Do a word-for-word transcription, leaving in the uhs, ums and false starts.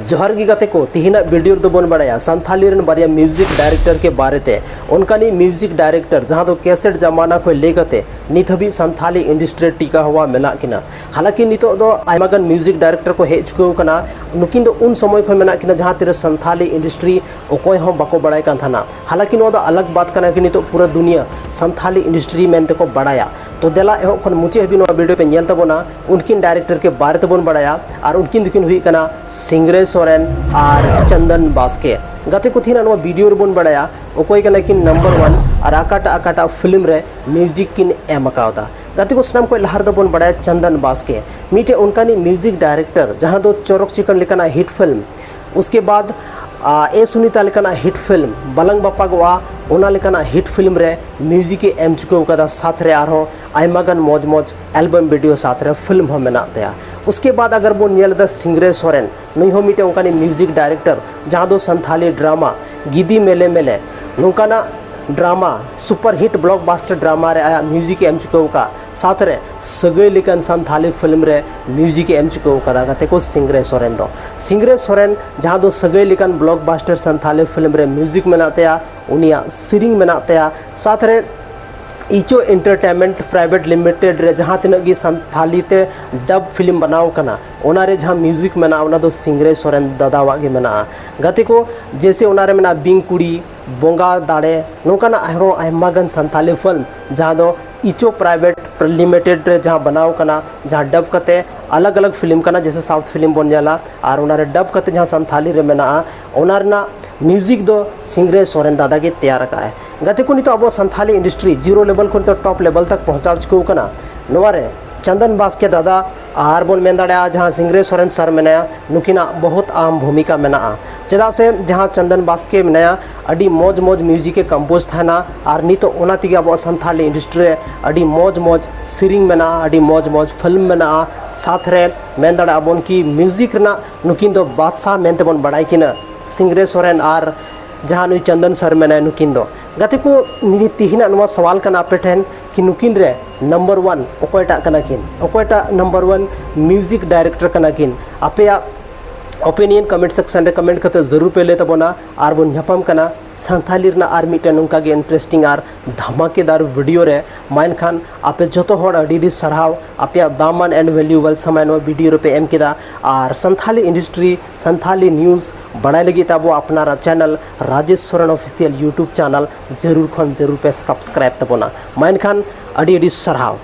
ᱡᱚᱦᱟᱨ ᱜᱮ ᱜᱟᱛᱮ ᱠᱚ, ᱛᱤᱦᱤᱧᱟᱜ ᱵᱷᱤᱰᱤᱭᱳ ᱨᱮᱫᱚ ᱵᱚᱱ ᱵᱟᱲᱟᱭᱟ ᱥᱟᱱᱛᱷᱟᱞᱤ ᱨᱮᱱ ᱵᱟᱨᱭᱟ ᱢᱤᱭᱩᱡᱤᱠ ᱰᱟᱭᱨᱮᱠᱴᱚᱨ ᱠᱮ ᱵᱟᱨᱮ ᱛᱮ᱾ ᱚᱱᱠᱟᱱᱤᱡ ᱢᱤᱭᱩᱡᱤᱠ ᱰᱟᱭᱨᱮᱠᱴᱚᱨ ᱡᱟᱦᱟᱸ ᱫᱚ ᱠᱮᱥᱮᱴ ᱡᱟᱢᱟᱱᱟ ᱠᱷᱚᱱ ᱞᱟᱹᱭ ᱠᱟᱛᱮ ᱱᱤᱛ ᱦᱟᱹᱵᱤᱡ ᱥᱟᱱᱛᱷᱟᱞᱤ ᱤᱱᱰᱟᱥᱴᱨᱤ ᱨᱮ ᱴᱤᱠᱟ ᱦᱚᱣᱟ ᱢᱮᱱᱟᱜ ᱠᱤᱱᱟ᱾ ᱦᱟᱞᱟᱠᱤ ᱱᱤᱛᱚᱜ ᱫᱚ ᱟᱭᱢᱟ ᱜᱟᱱ ᱢᱤᱭᱩᱡᱤᱠ ᱰᱟᱭᱨᱮᱠᱴᱚᱨ ᱠᱚ ᱦᱮᱡ ᱪᱩᱠᱟᱹᱣ ᱠᱟᱱᱟ, ᱱᱩᱠᱤᱱ ᱫᱚ ᱩᱱ ᱥᱚᱢᱚᱭ ᱠᱷᱚᱱ ᱢᱮᱱᱟᱜ ᱠᱤᱱᱟ ᱡᱟᱦᱟᱸ ᱛᱤᱨᱮ ᱥᱟᱱᱛᱷᱟᱞᱤ ᱤᱱᱰᱟᱥᱴᱨᱤ ᱚᱠᱚᱭ ᱦᱚᱸ ᱵᱟᱠᱚ ᱵᱟᱲᱟᱭ ᱠᱟᱱ ᱛᱟᱦᱮᱱᱟ᱾ ᱦᱟᱞᱟᱠᱤ ᱱᱚᱣᱟ ᱫᱚ ᱟᱞᱟᱜᱽ ᱵᱟᱛ ᱠᱟᱱᱟ ᱠᱤ ᱱᱤᱛᱚᱜ ᱯᱩᱨᱟᱹ ᱫᱩᱱᱤᱭᱟᱹ ᱥᱟᱱᱛᱷᱟᱞᱤ ᱤᱱᱰᱟᱥᱴᱨᱤ ᱢᱮᱱᱛᱮ ᱠᱚ ᱵᱟᱲᱟᱭᱟ᱾ ᱛᱚ ᱫᱮᱞᱟ ᱮᱦᱚᱵ ᱠᱷᱚᱱ ᱢᱩᱪᱟᱹᱫ ᱦᱟᱹᱵᱤᱡ ᱱᱚᱣᱟ ᱵᱷᱤᱰᱤᱭᱳ ᱯᱮ ᱧᱮᱞ ᱛᱟᱵᱚᱱᱟ, ᱩᱱᱠᱤᱱ ᱰᱟᱭᱨᱮᱠᱴᱚᱨ ᱠᱮ ᱵᱟᱨᱮ ᱛᱮᱵᱚᱱ ᱵᱟᱲᱟᱭᱟ᱾ ᱟᱨ ᱩᱱᱠᱤᱱ ᱫᱚᱠᱤᱱ ᱦᱩᱭᱩᱜ ᱠᱟᱱᱟ ᱥᱤᱝᱨᱟᱹᱭ ᱥᱚᱨᱮᱱ ᱟᱨ ᱪᱚᱱᱫᱚᱱ ᱵᱟᱥᱠᱮ᱾ ᱜᱟᱛᱮ ᱠᱚ, ᱛᱤᱦᱤᱧᱟᱜ ᱱᱚᱣᱟ ᱵᱷᱤᱰᱤᱭᱳ ᱨᱮᱵᱚᱱ ᱵᱟᱲᱟᱭᱟ ᱚᱠᱚᱭ ᱠᱟᱱᱟ ᱠᱤᱱ ᱱᱟᱢᱵᱟᱨ ᱚᱣᱟᱱ ᱟᱨ ᱚᱠᱟᱴᱟᱜ ᱚᱠᱟᱴᱟᱜ ᱯᱷᱤᱞᱢ ᱨᱮ ᱢᱤᱭᱩᱡᱤᱠ ᱠᱤᱱ ᱮᱢ ᱟᱠᱟᱣᱫᱟ᱾ ᱜᱟᱛᱮ ᱠᱚ, ᱥᱟᱱᱟᱢ ᱠᱷᱚᱱ ᱞᱟᱦᱟ ᱨᱮᱫᱚ ᱵᱚᱱ ᱵᱟᱲᱟᱭᱟ ᱪᱚᱱᱫᱚᱱ ᱵᱟᱥᱠᱮ, ᱢᱤᱫᱴᱮᱡ ᱚᱱᱠᱟᱱᱤᱡ ᱢᱤᱭᱩᱡᱤᱠ ᱰᱟᱭᱨᱮᱠᱴᱚᱨ ᱡᱟᱦᱟᱸ ᱫᱚ ᱪᱚᱨᱚᱠ ᱪᱤᱠᱟᱹᱲ ᱞᱮᱠᱟᱱᱟᱜ ᱦᱤᱴ ᱯᱷᱤᱞᱢ, ᱩᱥᱠᱮ ᱵᱟᱫ ᱟ, ᱮ ᱥᱩᱱᱤᱛᱟ ᱞᱮᱠᱟᱱᱟᱜ ᱦᱤᱴ ᱯᱷᱤᱞᱢ ᱵᱟᱞᱟᱝ ᱵᱟᱯᱟᱜᱚᱜᱼᱟ, ᱚᱱᱟ ᱞᱮᱠᱟᱱᱟᱜ ᱦᱤᱴ ᱯᱷᱤᱞᱢ ᱨᱮ ᱢᱤᱭᱩᱡᱤᱠ ᱮ ᱮᱢ ᱪᱩᱠᱟᱹᱣ ᱠᱟᱫᱟ᱾ ᱥᱟᱛ ᱨᱮ ᱟᱨᱦᱚᱸ ᱟᱭᱢᱟ ᱜᱟᱱ ᱢᱚᱡᱽ ᱢᱚᱡᱽ ᱮᱞᱵᱟᱢ ᱵᱷᱤᱰᱤᱭᱳ ᱥᱟᱛ ᱨᱮ ᱯᱷᱤᱞᱢ ᱦᱚᱸ ᱢᱮᱱᱟᱜ ᱛᱟᱭᱟ᱾ ᱩᱥᱠᱮ ᱵᱟᱫ ᱟᱜᱟᱨ ᱵᱚᱱ ᱧᱮᱞ ᱮᱫᱟ ᱥᱤᱝᱨᱟᱹᱭ ᱥᱚᱨᱮᱱ, ᱱᱩᱭ ᱦᱚᱸ ᱢᱤᱫᱴᱮᱱ ᱚᱱᱠᱟᱱᱤᱡ ᱢᱤᱭᱩᱡᱤᱠ ᱰᱟᱭᱨᱮᱠᱴᱚᱨ ᱡᱟᱦᱟᱸ ᱫᱚ ᱥᱟᱱᱛᱷᱟᱞᱤ ᱰᱨᱟᱢᱟ ᱜᱤᱫᱤ ᱢᱮᱞᱮ ᱢᱮᱞᱮ ᱱᱚᱝᱠᱟᱱᱟᱜ drama super hit blockbuster drama ᱨᱮ ᱟᱭᱟᱜ ᱢᱤᱭᱩᱡᱤᱠ ᱮ ᱮᱢ ᱪᱩᱠᱟᱹᱣ ᱟᱠᱟᱫ᱾ ᱥᱟᱛ ᱨᱮ ᱥᱟᱹᱜᱟᱹᱭ ᱞᱮᱠᱟᱱ ᱥᱟᱱᱛᱷᱟᱞᱤ ᱯᱷᱤᱞᱢ ᱨᱮ ᱢᱤᱭᱩᱡᱤᱠ ᱮ ᱮᱢ ᱪᱩᱠᱟᱹᱣ ᱟᱠᱟᱫᱟ ᱜᱟᱛᱮ ᱠᱚ ᱥᱤᱝᱨᱟᱹᱭ ᱥᱚᱨᱮᱱ ᱫᱚ᱾ ᱥᱤᱝᱨᱟᱹᱭ ᱥᱚᱨᱮᱱ ᱡᱟᱦᱟᱸ ᱫᱚ ᱥᱟᱹᱜᱟᱹᱭ ᱞᱮᱠᱟᱱ ᱵᱞᱚᱠᱵᱟᱥᱴᱟᱨ ᱥᱟᱱᱛᱷᱟᱞᱤ ᱯᱷᱤᱞᱢ ᱨᱮ ᱢᱤᱭᱩᱡᱤᱠ ᱢᱮᱱᱟᱜ ᱛᱟᱭᱟ, ᱩᱱᱤᱭᱟᱜ ᱥᱮᱨᱮᱧ ᱢᱮᱱᱟᱜ ᱛᱟᱭᱟ᱾ ᱥᱟᱛ ᱨᱮ ᱤᱪᱳ ᱮᱱᱴᱟᱨᱴᱮᱱᱢᱮᱱᱴ ᱯᱨᱟᱭᱵᱷᱮᱴ ᱞᱤᱢᱤᱴᱮᱰ ᱨᱮ ᱡᱟᱦᱟᱸ ᱛᱤᱱᱟᱹᱜ ᱜᱮ ᱥᱟᱱᱛᱷᱟᱞᱤ ᱛᱮ ᱰᱟᱵ ᱯᱷᱤᱞᱢ ᱵᱮᱱᱟᱣ ᱠᱟᱱᱟ, ᱚᱱᱟ ᱨᱮ ᱡᱟᱦᱟᱸ ᱢᱤᱭᱩᱡᱤᱠ ᱢᱮᱱᱟᱜᱼᱟ, ᱚᱱᱟ ᱫᱚ ᱥᱤᱝᱨᱟᱹᱭ ᱥᱚᱨᱮᱱ ᱫᱟᱫᱟᱣᱟᱜ ᱜᱮ ᱢᱮᱱᱟᱜᱼᱟ᱾ ᱜᱟᱛᱮ ᱠᱚ, ᱡᱮᱭᱥᱮ ᱚᱱᱟ ᱨᱮ ᱢᱮᱱᱟᱜᱼᱟ ᱵᱤᱝ ᱠᱩᱲᱤ, ᱵᱚᱸᱜᱟ ᱫᱟᱲᱮ, ᱱᱚᱝᱠᱟᱱᱟᱜ ᱟᱨᱦᱚᱸ ᱟᱭᱢᱟ ᱜᱟᱱ ᱥᱟᱱᱛᱷᱟᱞᱤ ᱯᱷᱤᱞᱢ ᱡᱟᱦᱟᱸ ᱫᱚ ᱤᱪᱳ ᱯᱨᱟᱭᱵᱷᱮᱴ ᱞᱤᱢᱤᱴᱮᱰ ᱨᱮ ᱡᱟᱦᱟᱸ ᱵᱮᱱᱟᱣ ᱠᱟᱱᱟ, ᱡᱟᱦᱟᱸ ᱰᱟᱵ ᱠᱟᱛᱮ ᱟᱞᱟᱜᱽ ᱟᱞᱟᱜᱽ ᱯᱷᱤᱞᱢ ᱠᱟᱱᱟ, ᱡᱮᱭᱥᱮ ᱥᱟᱣᱩᱛᱷ ᱯᱷᱤᱞᱢ ᱵᱚᱱ ᱧᱮᱞᱟ, ᱟᱨ ᱚᱱᱟ ᱨᱮ ᱰᱟᱵ ᱠᱟᱛᱮ ᱡᱟᱦᱟᱸ ᱥᱟᱱᱛᱷᱟᱞᱤ ᱨᱮ ᱢᱮᱱᱟᱜᱼᱟ, ᱚᱱᱟ ᱨᱮᱱᱟᱜ ᱢᱤᱭᱩᱡᱤᱠ ᱫᱚ ᱥᱤᱝᱨᱟᱹᱭ ᱥᱚᱨᱮᱱ ᱫᱟᱫᱟ ᱜᱮ ᱛᱮᱭᱟᱨ ᱟᱠᱟᱫ ᱟᱭ᱾ ᱜᱟᱛᱮ ᱠᱚ, ᱱᱤᱛᱚᱜ ᱟᱵᱚ ᱥᱟᱱᱛᱷᱟᱞᱤ ᱤᱱᱰᱟᱥᱴᱨᱤ ᱡᱤᱨᱳ ᱞᱮᱵᱮᱞ ᱠᱷᱚᱱ ᱱᱤᱛᱚᱜ ᱴᱚᱯ ᱞᱮᱵᱮᱞ ᱛᱟᱠ ᱯᱚᱦᱚᱸᱪᱟᱣ ᱪᱩᱠᱟᱹᱣ ᱠᱟᱱᱟ᱾ ᱱᱚᱣᱟ ᱨᱮ ᱪᱚᱱᱫᱚᱱ ᱵᱟᱥᱠᱮ ᱫᱟᱫᱟ ᱟᱨ ᱵᱚᱱ ᱢᱮᱱ ᱫᱟᱲᱮᱭᱟᱜᱼᱟ ᱡᱟᱦᱟᱸ ᱥᱤᱝᱨᱟᱹᱭ ᱥᱚᱨᱮᱱ ᱥᱟᱨ ᱢᱮᱱᱟᱭᱟ, ᱱᱩᱠᱤᱱᱟᱜ ᱵᱚᱦᱩᱛ ᱟᱦᱟᱢ ᱵᱷᱩᱢᱤᱠᱟ ᱢᱮᱱᱟᱜᱼᱟ᱾ ᱪᱮᱫᱟᱜ ᱥᱮ ᱡᱟᱦᱟᱸ ᱪᱚᱱᱫᱚᱱ ᱵᱟᱥᱠᱮ ᱢᱮᱱᱟᱭᱟ, ᱟᱹᱰᱤ ᱢᱚᱡᱽ ᱢᱚᱡᱽ ᱢᱤᱭᱩᱡᱤᱠ ᱮ ᱠᱚᱢᱯᱳᱡᱽ ᱛᱟᱦᱮᱱᱟ, ᱟᱨ ᱱᱤᱛᱚᱜ ᱚᱱᱟ ᱛᱮᱜᱮ ᱟᱵᱚᱣᱟᱜ ᱥᱟᱱᱛᱷᱟᱞᱤ ᱤᱱᱰᱟᱥᱴᱨᱤ ᱨᱮ ᱟᱹᱰᱤ ᱢᱚᱡᱽ ᱢᱚᱡᱽ ᱥᱮᱨᱮᱧ ᱢᱮᱱᱟᱜᱼᱟ, ᱟᱹᱰᱤ ᱢᱚᱡᱽ ᱢᱚᱡᱽ ᱯᱷᱤᱞᱢ ᱢᱮᱱᱟᱜᱼᱟ᱾ ᱥᱟᱛ ᱨᱮ ᱢᱮᱱ ᱫᱟᱲᱮᱭᱟᱜᱼᱟ ᱵᱚᱱ ᱠᱤ ᱢᱤᱭᱩᱡᱤᱠ ᱨᱮᱱᱟᱜ ᱱᱩᱠᱤᱱ ᱫᱚ ᱵᱟᱫᱥᱟᱦ ᱢᱮᱱᱛᱮ ᱵᱚᱱ ᱵᱟᱲᱟᱭ ᱠᱤᱱᱟ, ᱥᱤᱝᱨᱟᱹᱭ ᱥᱚᱨᱮᱱ ᱟᱨ ᱡᱟᱦᱟᱸ ᱱᱩᱭ ᱪᱚᱱᱫᱚᱱ ᱥᱟᱨ ᱢᱮᱱᱟᱭ, ᱱᱩᱠᱤᱱ ᱫᱚ᱾ ᱜᱟᱛᱮ ᱠᱚ, ᱱᱤᱭᱟᱹ ᱛᱤᱦᱤᱧᱟᱜ ᱱᱚᱣᱟ ᱥᱟᱣᱟᱞ ᱠᱟᱱᱟ ᱟᱯᱮ ᱴᱷᱮᱱ ᱠᱤ ᱱᱩᱠᱤᱱ ᱨᱮ ᱱᱟᱢᱵᱟᱨ ᱚᱣᱟᱱ ᱚᱠᱚᱭᱴᱟᱜ ᱠᱟᱱᱟ ᱠᱤᱱ, ᱚᱠᱚᱭᱴᱟᱜ ᱱᱟᱢᱵᱟᱨ ᱚᱣᱟᱱ ᱢᱤᱭᱩᱡᱤᱠ ᱰᱟᱭᱨᱮᱠᱴᱚᱨ ᱠᱟᱱᱟ ᱠᱤᱱ? ᱟᱯᱮᱭᱟᱜ opinion comment section ᱨᱮ comment ᱠᱟᱛᱮ ᱡᱟᱹᱨᱩᱲ ᱯᱮ ᱞᱟᱹᱭ ᱛᱟᱵᱚᱱᱟ᱾ ᱟᱨ ᱵᱚᱱ ᱧᱟᱯᱟᱢ ᱠᱟᱱᱟ ᱥᱟᱱᱛᱷᱟᱞᱤ ᱨᱮᱱᱟᱜ ᱟᱨ ᱢᱤᱫᱴᱮᱱ ᱱᱚᱝᱠᱟ ᱜᱮ interesting ᱟᱨ ᱫᱷᱟᱢᱟᱠᱮᱫᱟᱨ video ᱨᱮ᱾ ᱢᱟ ᱮᱱᱠᱷᱟᱱ ᱟᱯᱮ ᱡᱚᱛᱚ ᱦᱚᱲ ᱟᱹᱰᱤ ᱟᱹᱰᱤ ᱥᱟᱨᱦᱟᱣ, ᱟᱯᱮᱭᱟᱜ ᱫᱟᱢᱟᱱ and valuable ᱥᱚᱢᱚᱭ ᱱᱚᱣᱟ video ᱨᱮᱯᱮ ᱮᱢ ᱠᱮᱫᱟ᱾ ᱟᱨ ᱥᱟᱱᱛᱷᱟᱞᱤ industry, ᱥᱟᱱᱛᱷᱟᱞᱤ news ᱵᱟᱲᱟᱭ ᱞᱟᱹᱜᱤᱫ ᱛᱮ ᱟᱵᱚ ᱟᱯᱱᱟᱨᱟᱜ channel Rajesh Soren official YouTube channel ᱡᱟᱹᱨᱩᱲ ᱠᱷᱚᱱ ᱡᱟᱹᱨᱩᱲ ᱯᱮ subscribe ᱛᱟᱵᱚᱱᱟ᱾ ᱢᱟ ᱮᱱᱠᱷᱟᱱ ᱟᱹᱰᱤ ᱟᱹᱰᱤ ᱥᱟᱨᱦᱟᱣ᱾